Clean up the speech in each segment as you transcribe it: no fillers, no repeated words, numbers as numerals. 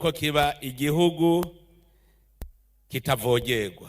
Ko kiba igihugu kitavogerwa.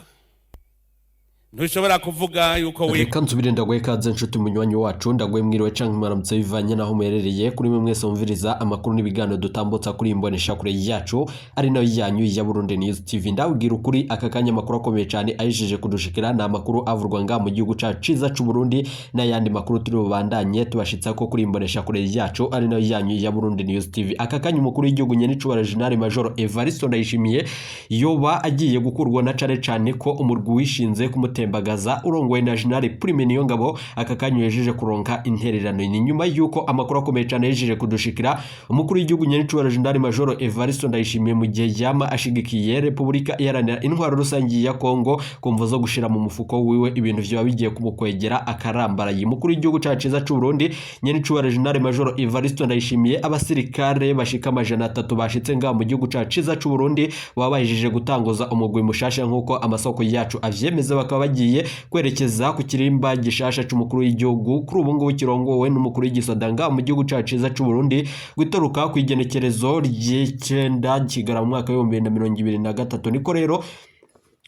Ntushobora kuvuga yuko Reka nsubire ndaguhe ikaze, nshuti munywanyi wacu. Ndaguhe mwiriwe canke mwaramutse, bivanye naho muherereye. Kuri mwe mwese mumviriza amakuru n'ibiganiro dutambutsa kuri imbonesha kure yacu, ari nayo yanyu ya Burundi News TV, ndabwira ukuri, aka kanya amakuru akomeye cyane ayishije kudushikira ni amakuru avurwa nga mu gihugu cacu ciza c'u Burundi, n'ayandi makuru turi bubandanye tubashitsa ko kuri imbonesha kure yacu, ari nayo yanyu ya Burundi News TV. Aka kanya umukuru w'igihugu nyenicubahiro General Major Evariste Ndayishimiye yoba agiye gukurwa, na cane cane ko umurwi wishinze kumutembagaza urongowe na General Prime Niyongabo aka kanya uhejeje kuronka intererano. Ni nyuma yuko amakuru akomeye cyane yejeje kudushikira, umukuru w'igihugu nyenicubahiro General Major Evariste Ndayishimiye, mu gihe yama ashigikiye Repubulika Iharanira Intwaro Rusange ya Kongo kumvo zo gushira mu mufuko wiwe, ibintu vyoba bigiye kumukwegera akarambaraye. Umukuru w'igihugu cacu ciza c'u Burundi nyenicubahiro General Major Evariste Ndayishimiye, abasirikare bashika 300 bashitse ngaha mu gihugu cacu ciza c'u Burundi baba bahejeje gutanguza umugwi mushasha, nk'uko amasoko yacu avyemeza, bakaba bagiye kwerekeza ku kirimba gishasha c'umukuru w'igihugu kuri ubu ngubu kirongowe n'umukuru w'igisoda ngaha mu gihugu cacu ciza c'u Burundi, guturuka ku igenekerezo ry'icenda Kigarama mu mwaka w'2023. Niko rero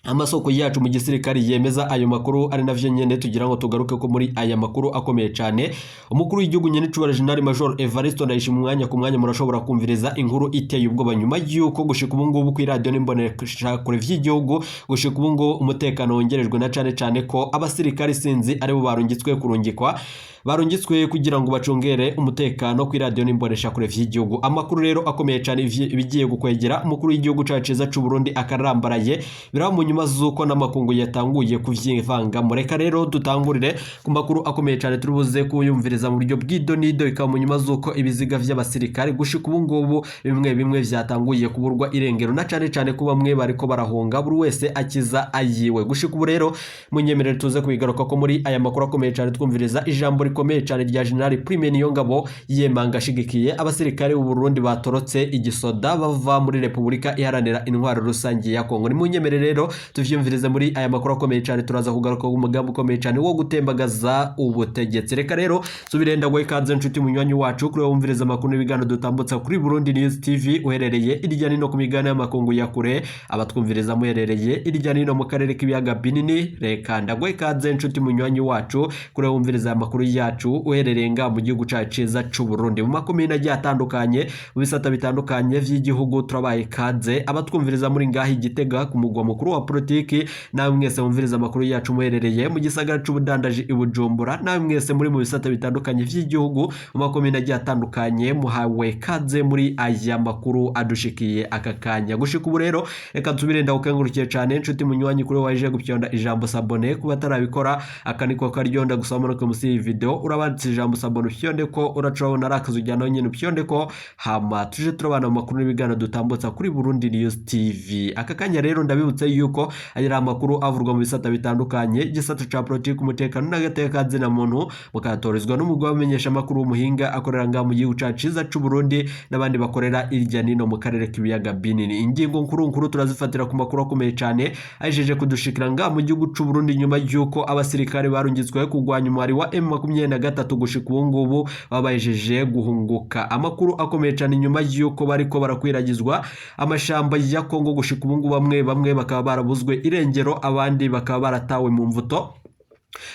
amasoko yacu mu gisirikare yemeza ayo makuru, ari navyo nyene tugira ngo tugaruke ko muri aya makuru akomeye cyane. Umukuru w'igihugu nyenicubahiro General Major Evariste Ndayishimiye, umwanya ku mwanya murashobora kumviriza inkuru iteye ubwoba, nyuma y'uko gushika ubu ngubu ku iradiyo n'imboneshakure vy'igihugu gushika ubu ngubu umutekano wongerejwe, na cane cane ko abasirikare sinzi aribo barungitswe kurungikwa, barungitswe kugira ngo bacungere umutekano ku iradiyo n'imboneshakure vy'igihugu. Amakuru rero akomeye cyane, ibigiye gukwegera umukuru w'igihugu cacu ciza c'u Burundi akarambaraye, biraba mu nyuma z'uko n'amakungu yatanguye kuvyivangamo. Reka rero dutangurire ku makuru akomeye cyane turi buze kuyumviriza mu buryo bw'idonido. Bikaba mu nyuma z'uko ibiziga vy'abasirikare gushika ubu ngubu bimwe bimwe vyatanguye kuburwa irengero, na cane cane ko bamwe bariko barahunga, buri wese akiza ayiwe. Gushika ubu rero munyemerere tuze kubigaruka ko muri aya makuru akomeye cyane, twumviriza ijambo rikomeye cyane rya General Prime Niyongabo yemanga ashigikiye abasirikare b'u Burundi batorotse igisoda bava muri Repubulika Iharanira Intwaro Rusange ya Kongo. Nimunyemerere rero tuvyumvirize muri aya makuru akomeye cyane. Turaza kugaruka ku mugambi ukomeye cyane wo gutembagaza ubutegetsi. Reka rero subire ndaguhe ikaze, nshuti munywanyi wacu, kuri wowe wumviriza amakuru n'ibiganiro dutambutsa kuri Burundi News TV, uherereye irya nino ku migabane y'amakungu ya kure, abatwumviriza muherereye irya nino mu karere k'ibiyaga binini. Reka ndaguhe ikaze, nshuti munywanyi wacu, kuri wowe wumviriza aya makuru yacu uherereye nga mu gihugu cacu ciza c'u Burundi, mu makomine agiye atandukanye, mu bisata bitandukanye vy'igihugu. Turabaye ikaze abatwumviriza muri ngaha i Gitega ku mugwa mukuru wa politiki, namwe mwese mumviriza amakuru yacu muherereye mu gisagara c'ubudandaji i Bujumbura, namwe mwese muri mu bisata bitandukanye vy'igihugu, mu makomine agiye atandukanye, muhawe kaze muri aya makuru adushikiye aka kanya. Gushika ubu rero reka nsubire ndagukengurukiye cane, nshuti munywanyi, kuri waje gupyonda ijambo s'abonner. Kuba atarabikora, aka niko karyonda gusoma manuke musi iyi video, urabanditse ijambo s'abonner, upyonde ko uraca urabona ari akazu ujyana nyine, upyonde ko, hama tuje turabana mu makuru n'ibiganiro dutambutsa kuri Burundi News TV. Aka kanya rero ndabibutse yuko ari amakuru avurwa mu bisata bitandukanye, igisata ca politiki, umutekano n'agateka kazina muntu, mukayatorizwa n'umugwi w'abamenyesha amakuru w'umuhinga akorera ngaha mu gihugu cacu ciza c'u Burundi n'abandi bakorera irya nino mu karere k'ibiyaga binini. Ingingo nkuru nkuru turazifatira ku makuru akomeye cyane ajeje kudushikira ngaha mu gihugu c'u Burundi, nyuma y'uko abasirikare barungitswe kurwanya umwari wa M23 gushika ubu ngubu babahejeje guhunguka. Amakuru akomeye cyane, nyuma y'uko bariko barakwiragizwa amashamba ya Kongo, gushika ubu ngubu bamwe bamwe bakaba barabuzwe irengero, abandi bakaba baratawe mu mvuto.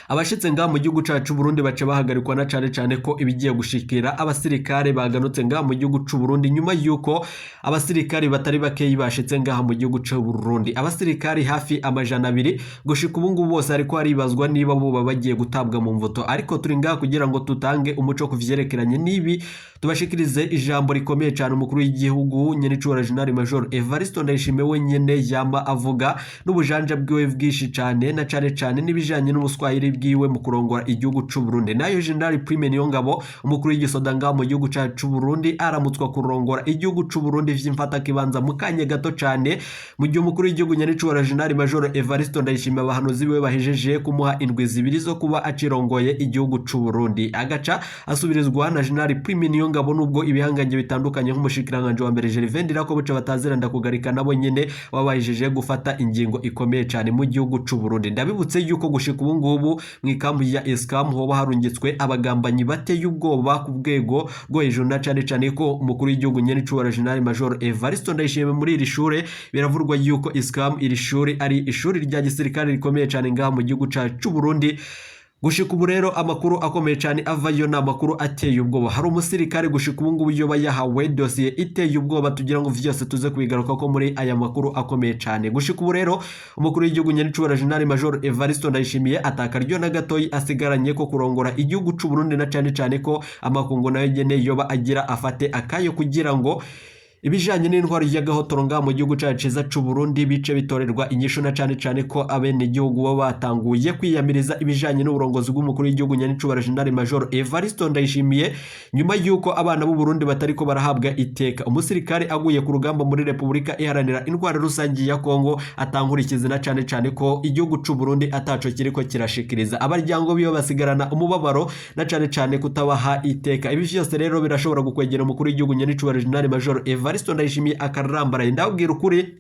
Abashitse ngaha mu gihugu cacu Burundi baca bahagarikwa, na cane cane ko ibigiye gushikira abasirikare baganutse ngaha mu gihugu c'u Burundi, nyuma yuko abasirikare batari bakeyi bashitse ngaha mu gihugu c'u Burundi, abasirikare hafi 200 gushika ubu ngubu bose ariko haribazwa niba boba bagiye gutabwa mu mvuto. Ariko turi ngaha kugira ngo tutange umuco ku vyerekeranye n'ibi, tubashikirize ijambo rikomeye cyane umukuru w'igihugu nyenicubahiro General Major Evariste Ndayishimiye wenyene yama avuga n'ubujanja bwiwe bwinshi cyane, na cane cane n'ibijanye n'ubuswahili bwiwe mu kurongora igihugu c'u Burundi. Nayo General Prime Niyongabo, umukuru w'igisoda ngaha mu gihugu cacu c'u Burundi, aramutswa kurongora igihugu c'u Burundi vy'imfata kibanza mu kanya gato cyane, mu gihe umukuru w'igihugu nyenicubahiro General Major Evariste Ndayishimiye abahanuzi biwe bahejeje kumuha indwi 2 zo kuba acirongoye igihugu c'u Burundi, agaca asubirizwa na General Prime Niyongabo, nubwo ibihangange bitandukanye nk'umushikiranganje wa mbere Gervais Ndirakobuca batazira ndakugarika nabo nyene babahejeje gufata ingingo ikomeye cyane mu gihugu c'u Burundi. Ndabibutse yuko gushika ubu ngubu ngubu mu ikambi ya Escam hoba harungitswe abagambanyi bateye ubwoba ku rwego rwo hejuru, na cane cane ko umukuru w'igihugu nyenicubahiro General Major Evariste Ndayishimiye muri iri shure biravurwa yuko Escam iri shuri ari ishuri rya gisirikare rikomeye cane ngaha mu gihugu cacu c'u Burundi. Gushika ubu rero amakuru akomeye cyane avayo ni amakuru ateye ubwoba. Hari umusirikare gushika ubu ngubu yoba yahawe dosiye iteye ubwoba, tugira ngo vyose tuze kubigaruka ko muri aya makuru akomeye cyane. Gushika ubu rero umukuru w'igihugu nyenicubahiro General Major Evariste Ndayishimiye atakaryo na gatoyi asigaranye ko kurongora igihugu c'u Burundi, na cane cane ko amakungu nayo nyene yoba agira afate akayo kugira ngo ibijanye n'intwaro y'agahotoro ngaha mu gihugu cacu ciza c'u Burundi bice bitorerwa inyishu, na cane cane ko abenegihugu bo batanguye kwiyamiriza ibijanye n'uburongozi bw'umukuru w'igihugu nyenicubahiro General Major Evariste Ndayishimiye, nyuma y'uko abana b'u Burundi batariko barahabwa iteka. Umusirikare aguye ku rugamba muri Repubulika Iharanira Intwaro Rusangi ya Kongo atankurikizi, na cane cane ko igihugu c'u Burundi ataco kiriko kirashikiriza. Abaryango biyo basigarana umubabaro, na cane cane kutabaha iteka. Ibi vyose rero birashobora gukwegera umukuru w'igihugu nyenicubahiro General Major Evariste Ndayishimiye akarambaraye. Ndabwira ukuri,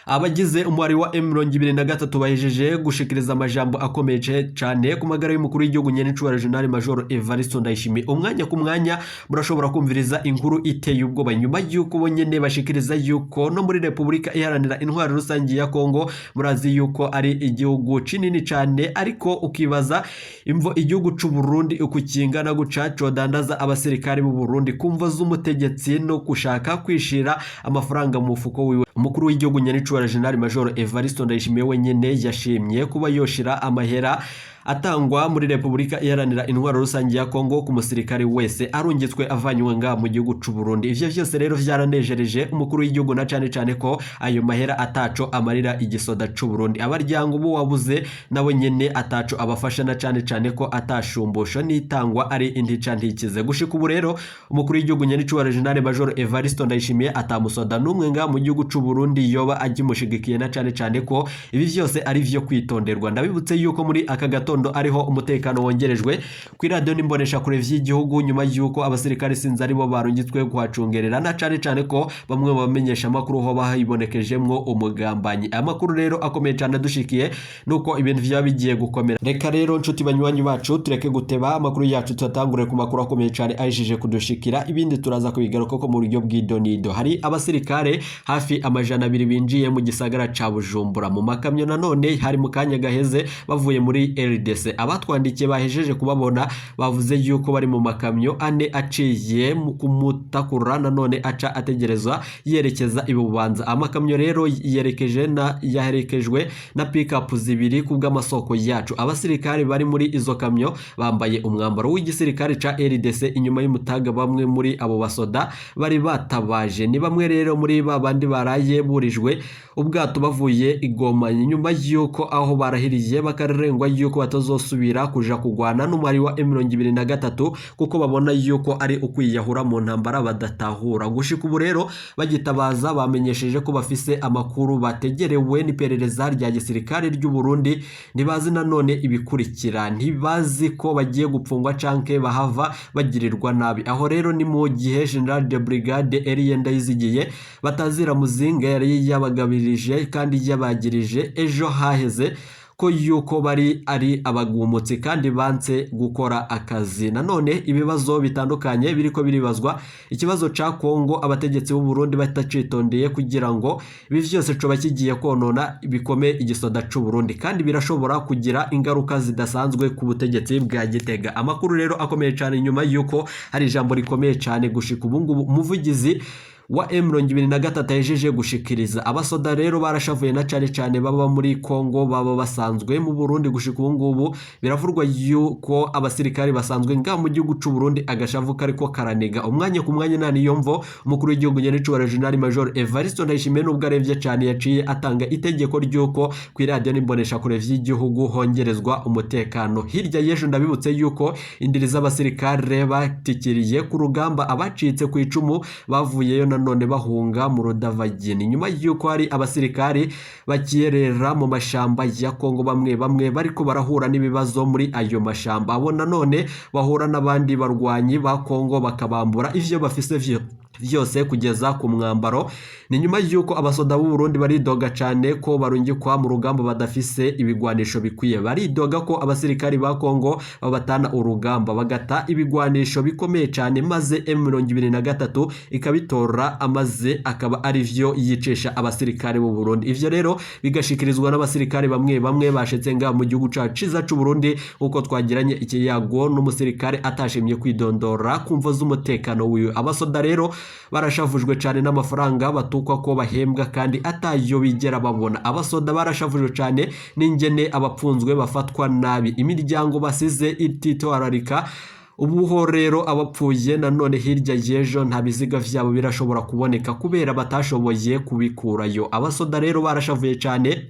abagize umubare wa M23 bahejeje gushikiriza amajambo akomeye cane ku magara y'umukuru w'igihugu nyenicubahiro General Major Evariste Ndayishimiye. Umwanya ku mwanya murashobora kumviriza inkuru iteye ubwoba, nyuma y'uko bo nyene bashikiriza yuko no muri Repubulika Iharanira Intwaro Rusangi ya Kongo, murazi yuko ari igihugu kinini cane, ariko ukibaza imvo igihugu c'u Burundi uku kingana guca codandaza abasirikare b'u Burundi kumvo z'umutegetsi no gushaka kwishira amafaranga mu mufuko wiwe. Umukuru w'igihugu nyenicubahiro General Major Evariste Ndayishimiye wenyene yashimye kuba yoshira amahera atangwa muri Repubulika Iharanira Intwaro Rusange ya Kongo ku musirikare wese arungitswe avanywe ngaha mu gihugu c'u Burundi. Ivyo vyose rero vyaranejereje umukuru w'igihugu, na cane cane ko ayo mahera ataco amarira igisoda c'u Burundi. Abaryango bo wabuze nabo nyene ataco abafasha, na cane cane ko atashumbusho n'itangwa ari intica ntikize. Gushika ubu rero umukuru w'igihugu nyenicubahiro General Major Evariste Ndayishimiye atamusoda n'umwe ngaha mu gihugu c'u Burundi yoba agimushigikiye, na cane cane ko ibi vyose ari vyo kwitonderwa. Ndabibutse yuko muri aka gatondo ariho umutekano wongerejwe ku iradiyo n'imboneshakure vy'igihugu, nyuma y'uko abasirikare sinzi aribo barungitswe kuhacungerera, na cane cane ko bamwe mu bamenyesha amakuru ho bahibonekejemwo umugambanyi. Amakuru rero akomeye cane adushikiye nuko ibintu vyaba bigiye gukomera. Reka rero nshuti banywanyi bacu tureke guteba, amakuru yacu tuyatangure ku makuru akomeye cane ahejeje kudushikira, ibindi turaza kubigaruka ko mu buryo bw'idonido. Hari abasirikare hafi 200 binjiye mu gisagara ca Bujumbura mu makamyo, nanone hari mu kanya gaheze bavuye muri RDC. Abatwandikiye bahejeje kubabona bavuze yuko bari mu makamyo ane aciye mu kumutakura, nanone aca ategereza yerekeza i Bubanza. Amakamyo rero yerekeje na yaherekejwe na pick-up zibiri ku bw'amasoko yacu. Abasirikare bari muri izo kamyo bambaye umwambaro w'igisirikare ca RDC. Inyuma y'umutaga bamwe muri abo basoda bari batabaje. Ni bamwe rero muri ba bandi baraye burijwe ubwato bavuye i Goma, nyuma y'uko aho barahiriye bakarengwa yuko batazosubira kuja kugwana n'umwari wa M23, kuko babona yuko ari ukwiyahura mu ntambara badatahura. Gushika ubu rero bagitabaza bamenyesheje ko bafise amakuru bategerewe n'iperereza rya gisirikare ry'u Burundi. Ntibazi nanone ibikurikira, ntibazi ko bagiye gupfungwa canke bahava bagirirwa nabi. Aho rero ni mu gihe General de Brigade Elie Ndayizigiye batazira Muzinga yari yabagabirije kandi yabagirije ejo haheze ko yuko bari ari abagumutsi kandi banse gukora akazi. Nanone ibibazo bitandukanye biriko biribazwa, ikibazo ca Kongo abategetsi b'u Burundi batacitondeye kugira ngo ibi vyose coba kigiye konona bikomeye igisoda c'u Burundi, kandi birashobora kugira ingaruka zidasanzwe ku butegetsi bwa Gitega. Amakuru rero akomeye cane, nyuma yuko hari ijambo rikomeye cane gushika ubu ngubu umuvugizi wa M23 ahejeje gushikiriza. Abasoda rero barashavuye, na cane cane baba muri Kongo baba basanzwe mu Burundi. Gushika ubu ngubu biravurwa yuko abasirikare basanzwe nga mu gihugu c'u Burundi agashavu kariko karaniga umwanya ku mwanya. Nta niyo mvo umukuru w'igihugu nyenicubahiro General Major Evariste Ndayishimiye, nubwo arevye cane, yaciye atanga itegeko ry'uko ku iradiyo n'imboneshakure vy'igihugu hongerezwa umutekano. Hirya y'ejo ndabibutse yuko indiri z'abasirikare batikiriye ku rugamba, abacitse ku icumu bavuyeyo nanone bahunga mu Rudavagini, nyuma y'uko hari abasirikare bakiyerera mu mashamba ya Kongo, bamwe bamwe bariko barahura n'ibibazo muri ayo mashamba. Abo nanone bahura n'abandi barwanyi ba Kongo bakabambura ivyo bafise vyo Vyose kugeza ku mwambaro. Ni nyuma y'uko abasoda b'u Burundi baridoga cane ko barungikwa mu rugamba badafise ibigwanisho bikwiye. Baridoga ko abasirikari ba Kongo babatana urugamba, bagata ibigwanisho bikomeye cane, maze M23 ikabitora, amaze akaba arivyo yicisha abasirikari b'u Burundi. Ivyo rero bigashikirizwa n'abasirikari bamwe bamwe bashitse ngaha mu gihugu cacu ciza c'u Burundi, uko twagiranye ikiyago n'umusirikare atashimye kwidondora kumvo z'umutekano wiwe. Abasoda rero barashavujwe cane n'amafaranga batukwa ko bahembwa kandi atayo bigera babona. Abasoda barashavujwe cane n'ingene abapfunzwe bafatwa nabi, imiryango basize ititwararika. Ubuho rero abapfuye nanone hirya y'ejo nta biziga vyabo birashobora kuboneka kubera batashoboye kubikurayo. Abasoda rero barashavuye cane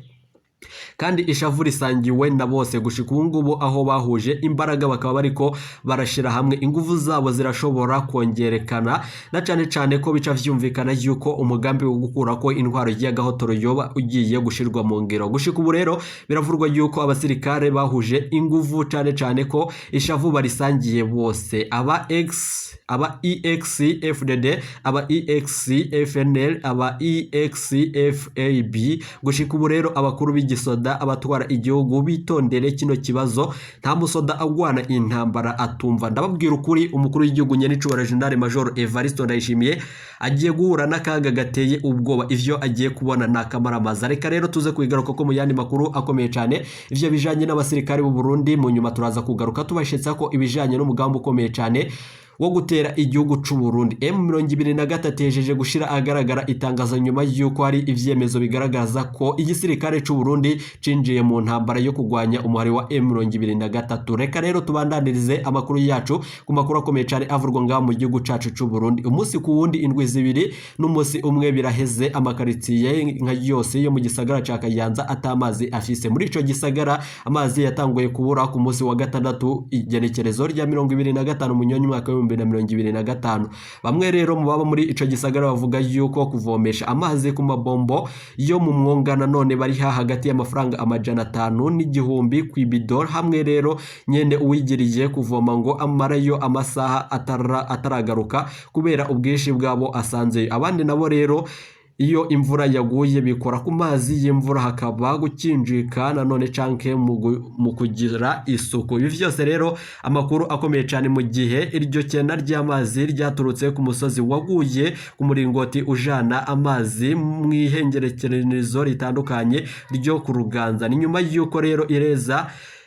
kandi ishavu risangiwe na bose gushika ubu ngubu, aho bahuje imbaraga bakaba bariko barashira hamwe inguvu zabo zirashobora kongerekana, na cane cane ko bica vyumvikana yuko umugambi wo gukurako intwaro y'agahotoro yoba ugiye gushirwa mu ngiro. Gushika ubu rero biravurwa yuko abasirikare bahuje inguvu, cane cane ko ishavu barisangiye bose, aba X, aba EX FDD, aba EX FNL, aba EX FAB. Gushika ubu rero abakuru b'igisoda, abatwara igihugu, bitondere kino kibazo. Nta musoda agwana intambara atumva. Ndababwira ukuri, umukuru w'igihugu nyenicubahiro General Major Evariste Ndayishimiye agiye guhura n'akaga gateye ubwoba. Ivyo agiye kubona ni akamaramaza. Reka rero tuze kubigaruka ko mu yandi makuru akomeye cane, ivyo bijanye n'abasirikare b'u Burundi. Mu nyuma turaza kugaruka tubashetsa ko ibijanye n'umugambi ukomeye cane wo gutera igihugu c'u Burundi. M23 yejeje gushira ahagaragara itangazo nyuma y'uko hari ivyemezo bigaragaza ko igisirikare c'u Burundi cinjiye mu ntambara yo kugwanya umuhari wa M23. Reka rero tubandanirize amakuru yacu ku makuru akomeye cane avurwa ngaha mu gihugu cacu c'u Burundi. Umunsi ku wundi, indwi 2 n'umunsi umwe biraheze amakaritsiye nka yose yo mu gisagara ca Kayanza atamazi afise. Muri ico gisagara amazi yatanguye kubura ku munsi wa gatandatu, igenekerezo rya 25 Munyonyi umwaka wa 2025. Bamwe rero mu baba muri ico gisagara bavuga yuko kuvomesha amazi ku mabombo yo mu mwonga nanone bari ha hagati y'amafaranga 500 n'igihumbi ku ibido. Hamwe rero nyene uwigiriye kuvoma ngo amarayo amasaha ataragaruka kubera ubwinshi bwabo asanzeyo. Abandi nabo rero iyo imvura yaguye bikora ku mazi y'imvura, hakaba gukinjika nanone canke mu kugira isuku. Ibi vyose rero amakuru akomeye cane, mu gihe iryo kena ry'amazi ryaturutse ku musozi waguye ku muringoti ujana amazi mw'ihengerekerezo ritandukanye ryo ku Ruganza. Ni nyuma y'uko rero ireza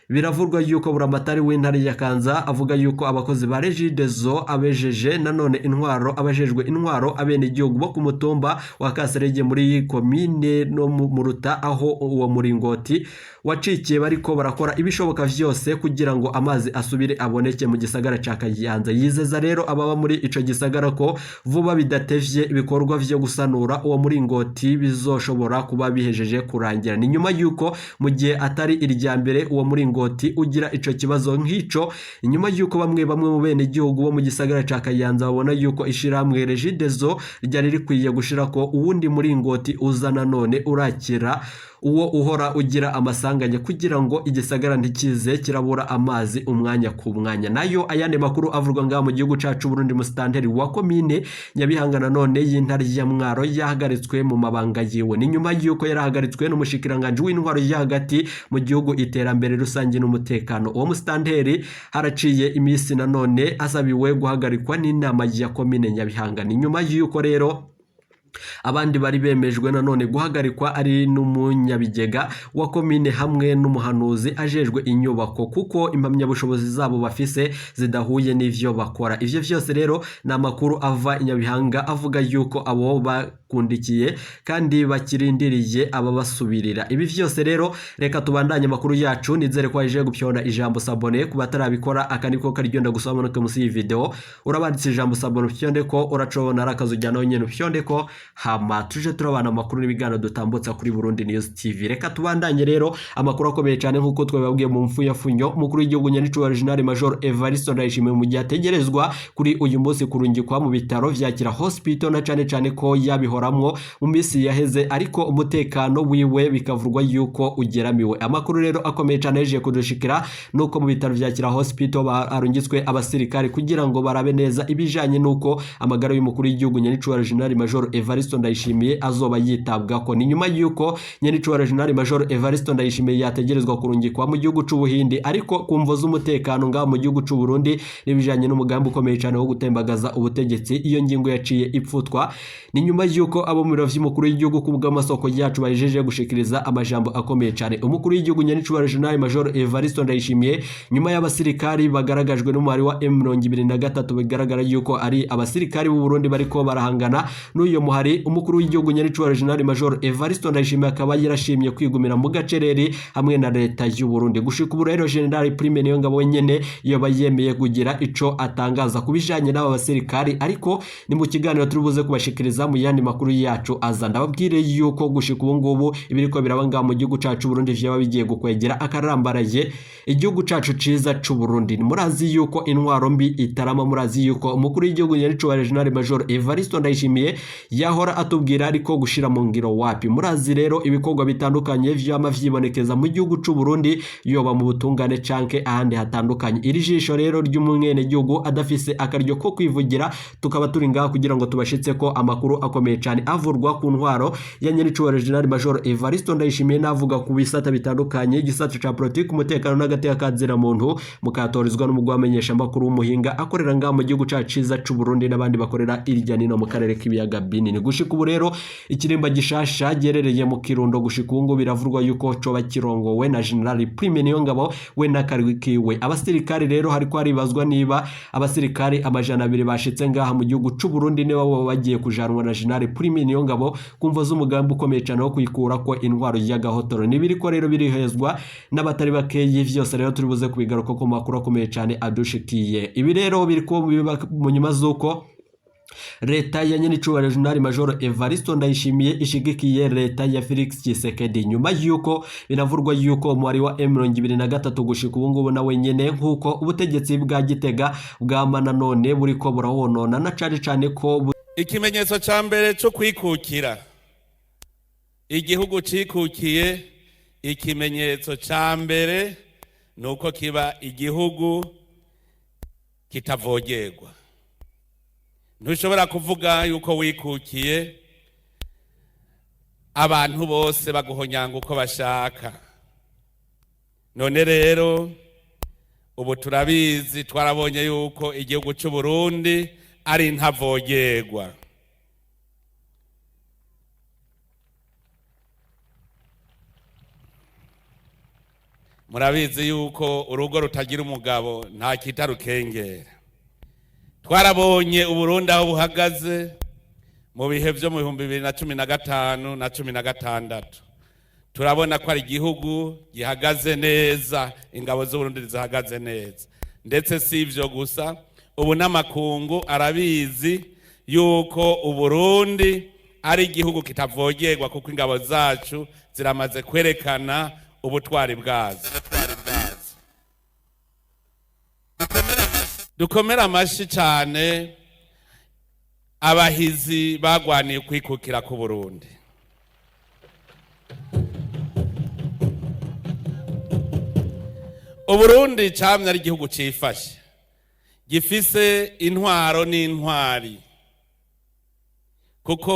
biravurwa yuko buramatari w'intara ya Kanza avuga yuko abakozi ba Regideso abejeje nanone intwaro, abajejwe intwaro, abenegihugu bo ku mutumba wa Kaserege muri komine no mu Ruta aho uwo muringoti wacikiye, bariko barakora ibishoboka vyose kugira ngo amazi asubire aboneke mu gisagara ca Kayanza. Yizeza rero ababa muri ico gisagara ko vuba bidatevye ibikorwa vyo gusanura uwo muringoti bizoshobora kuba bihejeje kurangira. Ni nyuma yuko mu gihe atari irya mbere uwo muringoti ugira ico kibazo nk'ico, inyuma yuko bamwe bamwe mu bene gihugu bo mu gisagara ca Kayanza babona yuko ishirahamwe Regideso ryari rikwiye gushirako uwundi muringoti uza nanone urakira uwo uhora ugira amasanganya, kugira ngo igisagara ntikize kirabura amazi umwanya ku mwanya. Nayo ayandi makuru avurwa ngaha mu gihugu cacu Burundi, musitanteri wa komine Nyabihanga nanone y'intara ya Mwaro yahagaritswe mu mabanga yiwe. Ni nyuma yuko yarahagaritswe n'umushikiranganje w'intwaro yo hagati mu gihugu, iterambere rusange n'umutekano. Uwo musitanteri haraciye iminsi nanone asabiwe guhagarikwa n'inama ya komine Nyabihanga. Ni nyuma yuko rero abandi bari bemejwe nanone guhagarikwa ari n'umunyabigega wa komine hamwe n'umuhanuzi ajejwe inyubako, kuko impamyabushobozi zabo bafise zidahuye n'ivyo bakora. Ivyo vyose rero ni amakuru ava i Nyabihanga avuga yuko abo bakundikiye kandi bakirindiriye ababasubirira. Ibi vyose rero reka tubandanye amakuru yacu. Nizere ko waje gupyonda ijambo sabone ku batarabikora, aka niko karyo ndagusaba manuke munsi y'iyi video urabanditse ijambo sabone upyonde ko uracobona ari akazu ujyana nyene upyonde ko, hama tuje turabana amakuru n'ibiganiro dutambutsa kuri Burundi News TV. Reka tubandanye rero amakuru akomeye cyane nkuko twababwiye mu mfuyafunyo. Umukuru w'igihugu nyenicubahiro General Major Evariste Ndayishimiye mu gihe ategerezwa kuri uyu munsi kurungikwa mu bitaro vya Kira Hospital, na cane cane ko yabihora yabikoramwo mu minsi yaheze, ariko umutekano wiwe bikavurwa yuko ugeramiwe. Amakuru rero akomeye cane yaje kudushikira nuko mu bitaro vya Kira Hospital harungitswe abasirikare kugira ngo barabe neza ibijanye nuko amagara y'umukuru w'igihugu Nyenicubahiro General Major Evariste Ndayishimiye azoba yitabwako. Ni nyuma yuko Nyenicubahiro General Major Evariste Ndayishimiye yategerezwa kurungikwa mu gihugu c'Ubuhindi, ariko ku mvo z'umutekano ngaha mu gihugu c'u Burundi n'ibijanye n'umugambi ukomeye cane wo gutembagaza ubutegetsi, iyo ngingo yaciye ipfutwa. Ni nyuma yuko abo mu biro vy'umukuru w'igihugu ku bw'amasoko yacu bahejeje gushikiriza amajambo akomeye cane. Umukuru w'igihugu Nyenicubahiro General Major Evariste Ndayishimiye, nyuma y'abasirikari bagaragajwe n'umubare wa M23, bigaragara yuko ari abasirikari b'u Burundi bariko barahangana n'uyo muhari, umukuru w'igihugu Nyenicubahiro General Major Evariste Ndayishimiye akaba yarashimye kwigumira mu gacereri hamwe na leta y'u Burundi. Gushika ubu rero General Prime Niyongabo wenyene yoba yemeye kugira ico atangaza ku bijanye n'aba basirikari, ariko ni mu kiganiro turi buze kubashikiriza mu yandi makuru yacu aza. Ndababwire yuko gushika ubu ngubu ibiriko biraba ngaha mu gihugu cacu Burundi vyaba bigiye gukwegera akarambaraye igihugu cacu ciza c'u Burundi. Murazi yuko intwaro mbi itarama, murazi yuko umukuru w'igihugu Nyenicubahiro General Major Evariste Ndayishimiye yahora atubwira ariko gushira mu ngiro wapi. Murazi rero ibikorwa bitandukanye vyama vyibonekeza mu gihugu c'u Burundi, yoba mu butungane canke ahandi hatandukanye. Iri jisho rero ry'umwenegihugu adafise akaryo ko kwivugira, tukaba turi ngaha kugira ngo tubashitse ko amakuru akomeye cane avurwa ku ntwaro ya Nyenicubahiro General Major Evariste Ndayishimiye, navuga ku bisata bitandukanye, igisata ca politiki, umutekano n'agateka ka muntu, mukatorizwa n'umugwi wamenyesha amakuru w'umuhinga akorera ngaha mu gihugu cacu ciza c'u Burundi n'abandi bakorera irya nino mu karere k'ibiyaga binini. Gushika ubu rero ikirimba gishasha giherereye mu Kirundo, gushika ubu ngubu biravurwa yuko coba kirongowe na General Prime Niyongabo we n'akarwi kiwe. Abasirikare rero hariko haribazwa niba abasirikare 200 bashitse ngaha mu gihugu c'u Burundi niba bo bagiye kujanwa na General Prime Niyongabo kumva z'umugambi ukomeye cane wo kuyikura ko intwaro y'agahotoro. Nibiriko rero birihezwa n'abatari bakeyi, vyose rero turi buze kubigaruka ku makuru akomeye cane adushikiye. Ibi rero biriko biba mu nyuma z'uko leta ya Nyenicubahiro General Major Evariste Ndayishimiye ishigikiye leta ya Felix Tshisekedi, nyuma yuko binavurwa yuko umubare wa M23 gushika ubu ngubu nawe nyene nkuko ubutegetsi bwa Gitega bwama nanone buriko burawonona, na cane cane ko Ikimenyetso ca mbere cyo kwikukira, igihugu cikukiye, ikimenyetso ca mbere ni uko kiba igihugu kitavogerwa. Ntushobora kuvuga yuko wikukiye abantu bose baguhonyanga uko bashaka. None rero ubu turabizi, twarabonye yuko igihugu cy'u Burundi ari ntavogerwa. Murabizi yuko urugo rutagira umugabo nta kita rukengera. Twarabonye Uburundi aho buhagaze mu bihe byo mu 2015 na 16, turabona ko ari igihugu gihagaze neza, ingabo z'Uburundi zihagaze neza. Ndetse si ivyo gusa, ubu n'amakungu arabizi yuko Uburundi ari igihugu kitavogerwa, kuko ingabo zacu ziramaze kwerekana ubutwari bwazo. Dukomere amashi cyane abahizi bagwaniye kwikukira ku Burundi. Uburundi camye ari igihugu cifashe, gifise intwaro n'intwari, kuko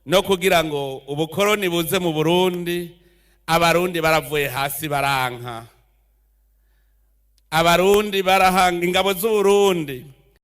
no kugira ngo ubukoroni buze mu Burundi, Abarundi baravuye hasi baranka. Abarundi barahanga ingabo z'Uburundi.